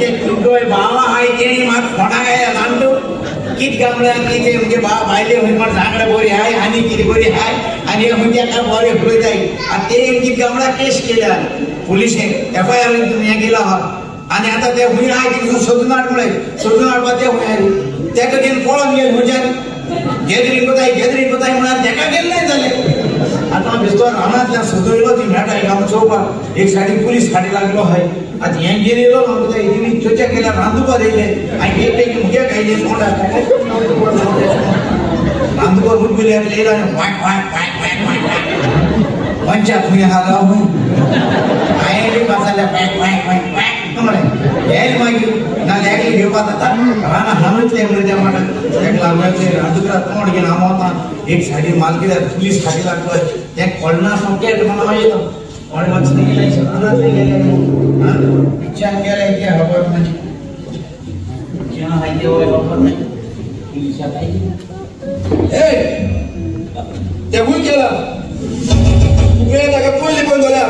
ते तुगोय भाव आहाय तेणी म्हाका फोणाक आयला जाण तूं कित गामल्या कितें म्हणजे भाव भायले खंय कोण सांगडे बरी आहाय आनी कितें बरी आहाय आनी खंय तेका बरें उलयताय आनी तेणी कित गामल्या केस केल्या पुलिशेन एफ I R हें केला आहा आनी आतां ते खंय आहाय तितून सोदून हाड म्हळें सोदून हाडपा ते खंय आयले तेका घेवन पळोवन गेले खंयच्यान गॅदरींग कोताय गॅदरींग कोताय म्हळ्यार तेका गेले नाय जालें आतां बेश्टो रानांतल्यान सोदून येयलो ती मेळटा हांव चोवपाक एक सायडीन पुलीस फाटीं लागलो हय आतां हें घेवन येयलो हांव कितें तिणी चोच्या केल्यार रांदुपार येयले आनी एक पैकी मुगे खायले तोंडाक रांदुपार उडबिले येयलो आनी वांक वांक वांक वांक वांक वांक पंचा खंय आहा गांव खंय हांवें बसल्या वांक वांक वांक वांक म्हळें येयले मागीर ना एकले घेवपाक जाता रानां हांवें म्हणलें त्या म्हाका एकला रांदुकरा तोंड घेवन हांव वता एक सायडीन माल कित्याक पुलीस फाटीं लागलो तें कळना सोमकें म्हणून हांव येयलो कोणें वचून गेलें रानांतलें गेलें पिक्चरान गेलें तें खबर म्हणजे पिक्चरां आहाय तें खबर ना पुलिसाक आयली ते खूंय गेला तुवें ताका पयलीं पळोवन दवरल्या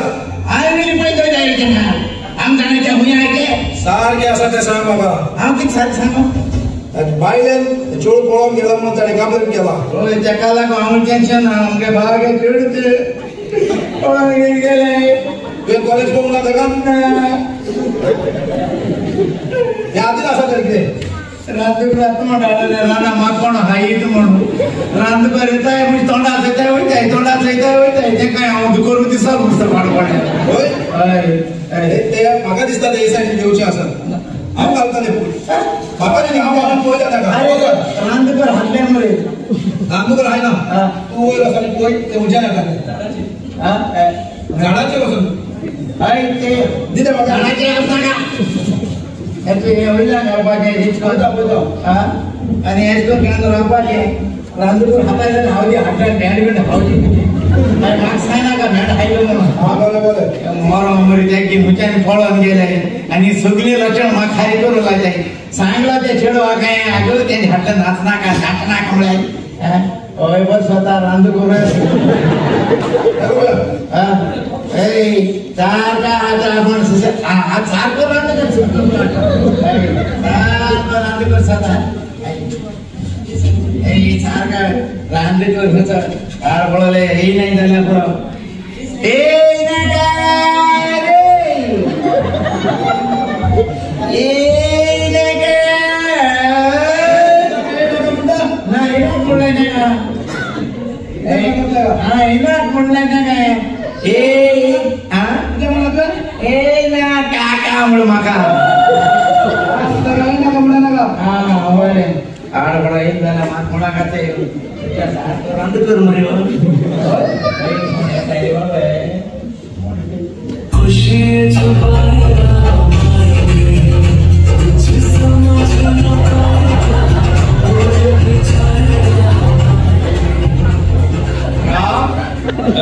हांवें पळय दवरल्या तेका हांव जाणा तें खूंय आहाय तें सारकें आसा तें सांग म्हाका हांव कितें सारकें सांगू बायलेन चेडूं पळोवन गेला म्हणून ताणें काबरेन केला हय तेका लागून हांव टेन्शन ना आमगे भागे चेडूं तें पळोवन घेवन गेलें तुवें कॉलेज पळोवंक ना ताका हें आदीं आसा तर कितें रांदुकरा तोंड हाडलें राना म्हाका कोण हायत म्हणून रांदुकर येताय म्हणजे तोंडा चोयताय वयताय तोंडा चोयताय वयताय तें काय हांव दुकोर दिसर नुस्तें पाड पडलें हय हय ते म्हाका दिसता ते सायडीन घेवचें आसा हांव घालतालें म्हाका न्ही हांव हांव पळयता ताका रांदुकर हाडलें मरे रांदुकर आहाय ना तूं वयर वच आनी पळय तें खंयच्यान येता झाडाचेर वचून हय ते दिता म्हाका झाडाचेर आसा नाका हें वयल्यान घालपाचें पळयता पळयता आनी हें करून घेवन रावपाचें रांदुकर हाताय जाल्यार हावजी हाडटा भेंड बीन हावजी मागीर म्हाका सांगनाका भेंड हायलो म्हणून बरें बरें मरो मरे तें खंयच्यान पळोवन गेले आनी सगळीं लक्षण म्हाका खारी करूं लागले सांगलां तें चेडवा काय आगो तें हाडलें नाचनाका नाचनाका म्हळ्यार हय बस स्वता रांदुकर सारका आतां आपूण सारको रांदुकर सारको रांदुकर स्वता सारका रांदुकर खंयचो हाड पळोवलें येयनाय जाल्यार पुरो येयनाका रे येयनाका ना येयनाक म्हणलें नाका येयनाक म्हणलें नाका ए आं कितें म्हणलें तुवें येयना काका म्हणून म्हाका नाका म्हणलें नाका आं बरें हाड पडो येयलें जाल्यार म्हाका कोणाक आतां सारको रांदुकर मरे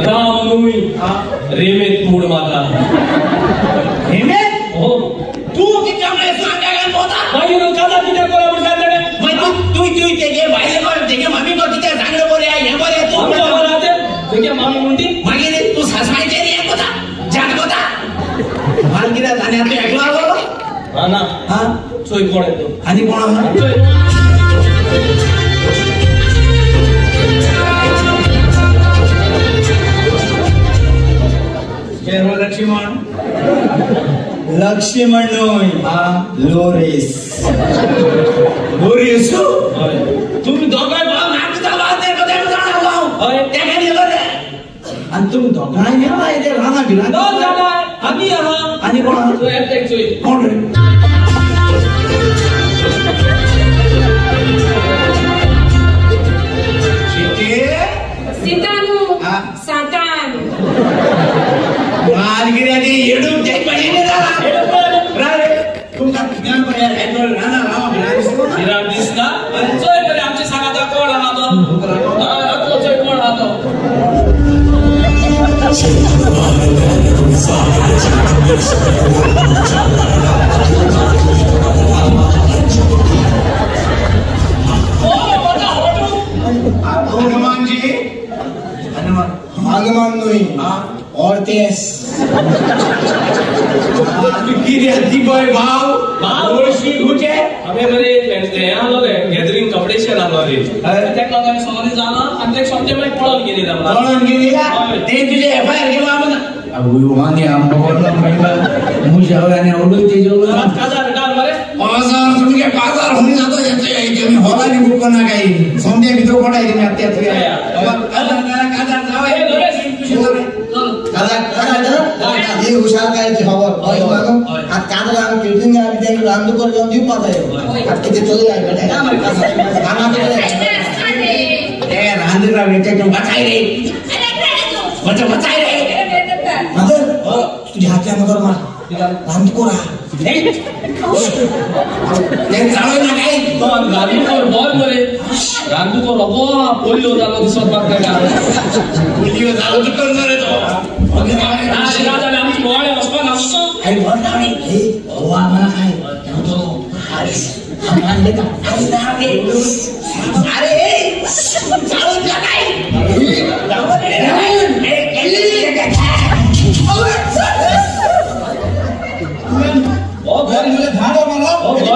राम नुई रेमेत म्हूण म्हाका रेमेत हो तूं कितें म्हणलें सांगायला पोता मागीर काजार कित्याक कोरा म्हूण सांग ताणें मागीर तूं तूं तेगे भायले कोण तेगे मामी कोण कितें सांगलें बरें हें बरें तूं आमकां खबर आहा तें तेगे मामी म्हणटी मागीर तूं सासमांचेर हें कोता जाण कोता माल कितें आनी आतां एकलो आसलो हा ना हा चोय कोण येतो आनी कोण आहा चोय लक्ष्मण लक्ष्मण न्हय लोरेस लोरेस तुम्ही दोगांय भाव नाक जालो ते कदें जाणा हांव हय तेका गेलो रे आनी तुमी दोगांय गेला ते राना बिना दोग जाणां आमी आहा आनी कोण आहा चोय एकट्याक चोय कोण रे सीतानू सातान मालगिऱ्याने येडूक जाय पाहिजे झाला तुमकां ज्ञान राना राव भिरांत दिसता आनी चोय बरें आमचे सांगाता कोण आहा तो आतलो चोय कोण आहा तो हनुमानजी हनुमान हनुमान न्हय ऑर्तेस कित्याक ती पळय भाव आमी मरे हें आसलो रे गॅदरींग कपडेशें आसलो रे तेका लागून आमी सगळीं जालां आनी तेका सोमतें मागीर पळोवन गेली. पळोवन गेली ते तुजे एफआयआर केलो आमी हुशारकायेची खबर काजर आमी किर्तीन आमी तेंकां रांदूकर जावन दिवपा जाय. आतां कितें चलया रांदूरा वचाय रे वचाय रे मदर तुझ्या हातल्या मदर मार रांदकोरा रांदूकर बर मरे रांदूकर अगो पोलियो जालो दिसत म्हाका ताका. पोलियो जालो तुका रे तो. आमची बोवाळे वचपा ना. अरे चालून घरे रांदूकर.